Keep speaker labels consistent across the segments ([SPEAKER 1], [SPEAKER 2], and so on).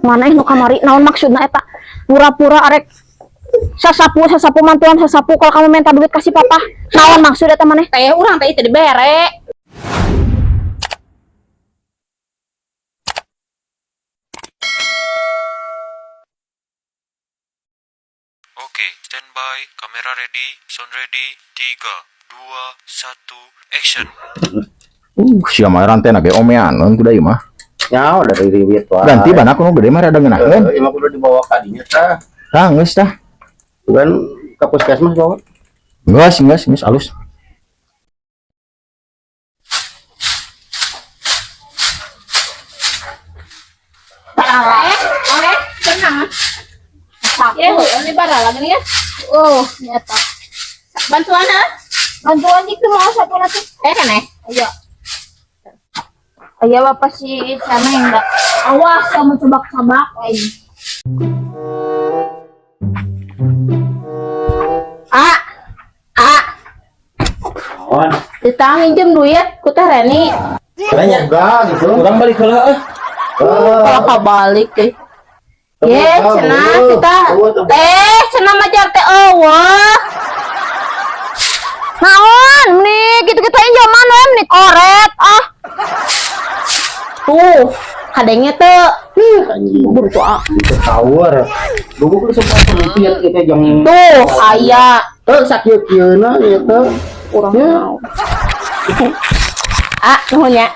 [SPEAKER 1] Mana nu kamari, naon maksudna eta? Pura-pura arek sasapu sasapu mantuan sasapu, kalau kamu minta duit kasih papa. Naon maksud eta maneh?
[SPEAKER 2] Teh urang teh teu dibere.
[SPEAKER 3] Oke, standby, kamera ready, sound ready, 3, 2, 1, action.
[SPEAKER 4] Sia mah rantena ge omeaneun kuda ieu mah.
[SPEAKER 5] Ya, udah dari riwit wae.
[SPEAKER 4] Ganti bana kudu gede mah rada ngeunaheun.
[SPEAKER 5] Heeh, emang kudu dibawa ka dinya tah.
[SPEAKER 4] Tah geus tah.
[SPEAKER 5] Bukan ke puskesmas bawa.
[SPEAKER 4] Geus geus geus alus.
[SPEAKER 2] Oke, tenang. Ya, ini bara lagi nih ya.
[SPEAKER 1] Oh, nyata.
[SPEAKER 2] Bantuan ah?
[SPEAKER 1] Bantuan itu mau satu nanti.
[SPEAKER 2] Eh kan eh?
[SPEAKER 1] Ayo. Ayo bapak si sana yang enggak. Awas kamu cobak-cobak aing.
[SPEAKER 2] A. A.
[SPEAKER 5] Naon?
[SPEAKER 2] Ditang minjem duit ku Teh Reni.
[SPEAKER 5] Banyak enggak gitu.
[SPEAKER 4] Urang balik heula ah.
[SPEAKER 2] Kalau kabalik teh. Ye, cenah kita. Eh, cenah majar teh eueuh.
[SPEAKER 1] Naon nih gitu-gitu aja zaman we nih koret ah.
[SPEAKER 2] Tuh, kadangnya teu.
[SPEAKER 5] Anjing.
[SPEAKER 2] Buru tuh ah.
[SPEAKER 5] Itu tower. Dugu kudu sempat sempit gitu jeung
[SPEAKER 2] Tuh, aya.
[SPEAKER 5] Teu sakieu-kieuna ieu teh.
[SPEAKER 2] Urang mau. Ah, nuhun ya.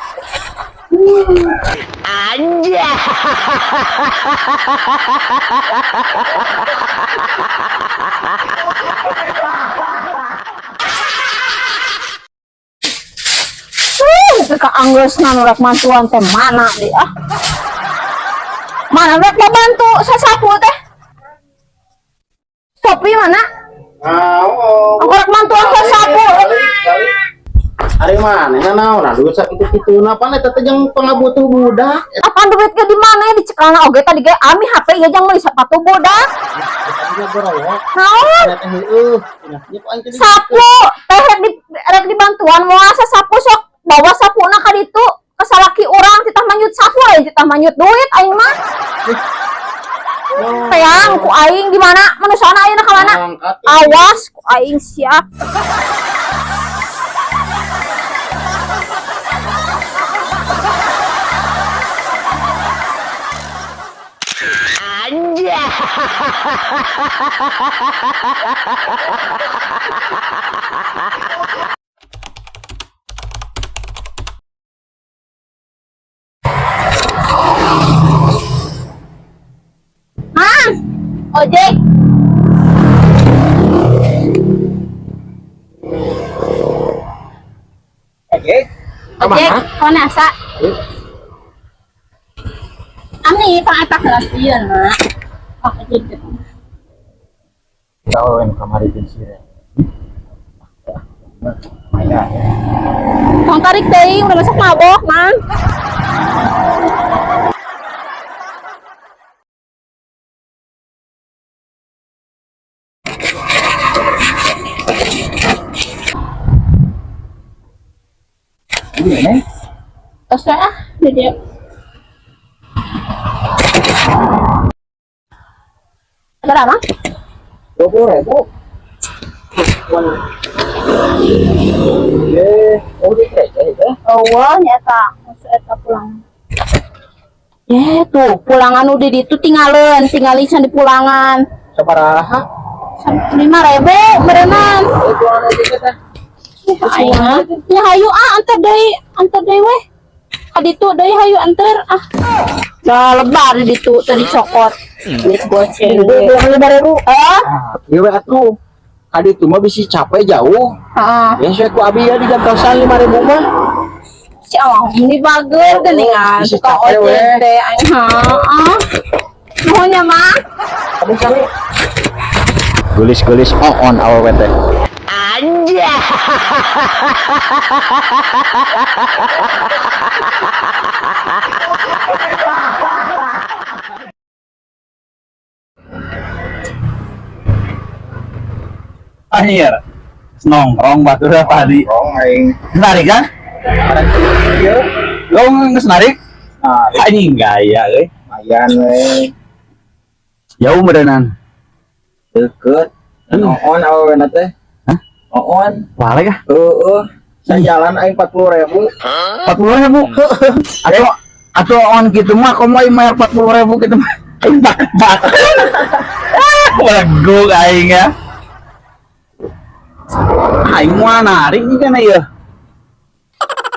[SPEAKER 1] Ka anggeusna nu rek mantuan teh mana deui ah. Mana rek bantu sasapu teh? Sopi mana?
[SPEAKER 5] Naon?
[SPEAKER 1] Aku rek mantuan sasapu.
[SPEAKER 5] Ari maneh naon? Nah, duit sakitu-kituna pan eta teh jeung pangabutuh budak.
[SPEAKER 1] Apaan duitnya di mana ya dicekalna oge tadi ge ami HP ieu jang meuli sepatu budak.
[SPEAKER 5] Tadinya gorowok.
[SPEAKER 1] Naon?
[SPEAKER 5] Eta heueuh. Cenah, nya ku aing teh di-
[SPEAKER 1] Sapu teh rek dibantuan moal sasapu sok bawa sapuna ka ditu ke salaki urang titah manyut sapu lain titah manyut duit aing mah. Teang ku aing di mana? Manusana ayeuna ka mana?
[SPEAKER 5] Angkat.
[SPEAKER 1] Awas ku aing siap.
[SPEAKER 2] Mang, ojek.
[SPEAKER 4] Ojek.
[SPEAKER 2] Ojek, kau nasa. Ami, pang atak kelas ieu, Mak. Oh, ojek.
[SPEAKER 4] Tahu nu kamari jeung si Ren. Lumayan.
[SPEAKER 2] Tong tarik teuing, udah besok mabok, Mang.
[SPEAKER 4] Ini neng.
[SPEAKER 2] Tos we ah, di dieu. Berapa, Mang?
[SPEAKER 4] 20.000. Eh, oh di receh teh.
[SPEAKER 2] Eueuh nya eta, maksud eta pulang. Eh tuh, pulangan udah di ditu tinggalin, tinggalin di pulangan.
[SPEAKER 4] Sabaraha?
[SPEAKER 2] 5.000 berenang.
[SPEAKER 4] Oh, pulangan ojek teh.
[SPEAKER 2] Aing mah. Ya hayu ah antar deui weh. Ka ditu deui hayu antar ah. Dah lebar di ditu tadi cokot. Duit goceng.
[SPEAKER 4] Pulangan 5.000.
[SPEAKER 2] Ah,
[SPEAKER 4] Ieu we atuh. Ka ditu mah bisi capek jauh.
[SPEAKER 2] heeh.
[SPEAKER 4] Ya saya ku abi ya digantosan 5.000 mah.
[SPEAKER 2] Si Allah ini bager geuningan
[SPEAKER 4] Bisi
[SPEAKER 2] tukang
[SPEAKER 4] capek,
[SPEAKER 2] ojek
[SPEAKER 4] weh.
[SPEAKER 2] teh aing heeh. Nuhun ya, Mang.
[SPEAKER 4] Kamu sami. Gelis-gelis on awewe teh.
[SPEAKER 6] Anjir. Nongkrong batur tadi.
[SPEAKER 4] Nongkrong aing.
[SPEAKER 6] Narik kan?
[SPEAKER 4] Ieu.
[SPEAKER 6] Lo geus narik?
[SPEAKER 4] Narik.
[SPEAKER 6] Anjing gaya euy.
[SPEAKER 4] Lumayan we.
[SPEAKER 6] Jauh meureunan.
[SPEAKER 4] Deket. Oon awewena teh.
[SPEAKER 6] Hah?
[SPEAKER 4] Oon.
[SPEAKER 6] Balik ah.
[SPEAKER 4] Heeh. Sajalan aing 40.000.
[SPEAKER 6] 40.000. Atau on gitu mah komo aing bayar 40.000 gitu mah. Aing bak bak. Ah, Waduh aing ya. Aing mau narik juga na ieu.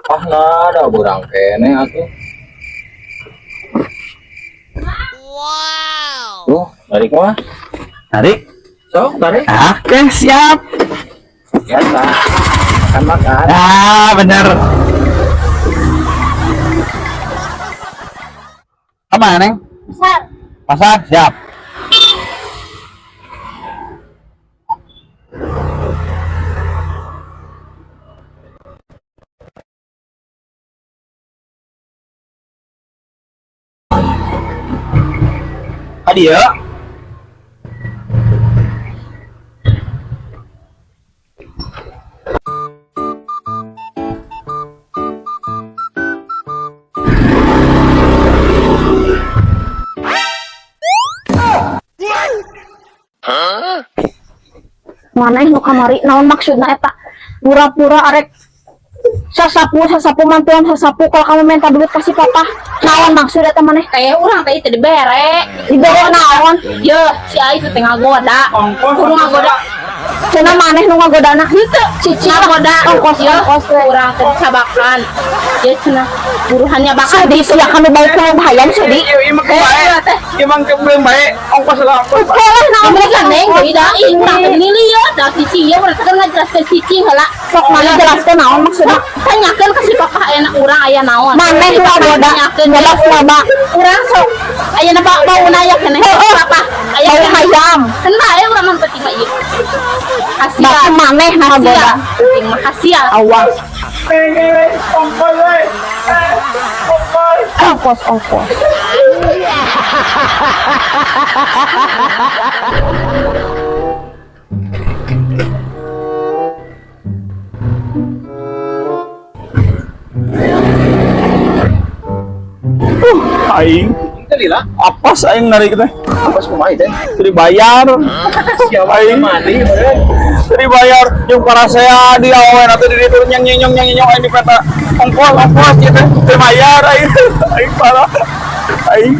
[SPEAKER 4] Ah nah, da burang keneh atuh. Wow. Tuh, tarik mah.
[SPEAKER 6] Narik.
[SPEAKER 4] Sok, tarik.
[SPEAKER 6] Oke, siap.
[SPEAKER 4] Biasa. Makan makan.
[SPEAKER 6] Ah, bener. Apa, Neng?
[SPEAKER 2] Besar.
[SPEAKER 6] Pasar, siap. Tadi ya.
[SPEAKER 1] Maneh nu kamari naon maksudna eta? Pura-pura arek sasapu sasapu mantuan sasapu kalau kamu minta duit kasih papa. Naon maksud eta maneh?
[SPEAKER 2] Teh urang teh teu dibere.
[SPEAKER 1] Dibere naon?
[SPEAKER 2] Ye, si Ai teh ngagoda. Kudu ngagoda.
[SPEAKER 1] Cenah maneh nu ngagodana.
[SPEAKER 2] Henteu,
[SPEAKER 1] Cici lah.
[SPEAKER 2] ngagoda.
[SPEAKER 1] Ongkos
[SPEAKER 2] Ye,
[SPEAKER 1] ongkos we.
[SPEAKER 2] urang teh sabakan. Ye cenah buruhannya bakal
[SPEAKER 1] Sudi sia kanu baik nu hayam sudi.
[SPEAKER 6] Emang
[SPEAKER 2] Eh, teh.
[SPEAKER 6] Emang kebelum baik, ongkos lah ongkos.
[SPEAKER 1] Oke lah naon
[SPEAKER 2] Kamu gandeng deui da ih urang teh nilai ye, da cici ye urang teh kan ngajelaskeun cici heula.
[SPEAKER 1] Sok maneh jelaskeun naon maksudna?
[SPEAKER 2] Tanyakeun ka si papa ayeuna urang aya naon.
[SPEAKER 1] Maneh nu ngagoda.
[SPEAKER 2] Tanyakeun
[SPEAKER 1] Jelas loba.
[SPEAKER 2] urang sok ayeuna bauna aya keneh papa. Aya
[SPEAKER 1] Bau
[SPEAKER 2] keneh.
[SPEAKER 1] hayam.
[SPEAKER 2] Kan bae urang mah penting mah ieu.
[SPEAKER 1] Batu
[SPEAKER 2] Hasial.
[SPEAKER 1] maneh nu ngagoda.
[SPEAKER 2] Hasial. Penting mah hasial.
[SPEAKER 1] Awas. Ongkos ongkos.
[SPEAKER 6] Aing,
[SPEAKER 4] Lila.
[SPEAKER 6] apa aing narik teh?
[SPEAKER 4] Apa kumaha teh?
[SPEAKER 6] Teu dibayar.
[SPEAKER 4] Siapa
[SPEAKER 6] Aing.
[SPEAKER 4] mandi meureun.
[SPEAKER 6] Teu dibayar jeung parasea di awewe teh di ditu nyang nyong nyang nyong aing di peta. Ongkos ongkos ieu teh teu bayar aing. Aing parah. Aing.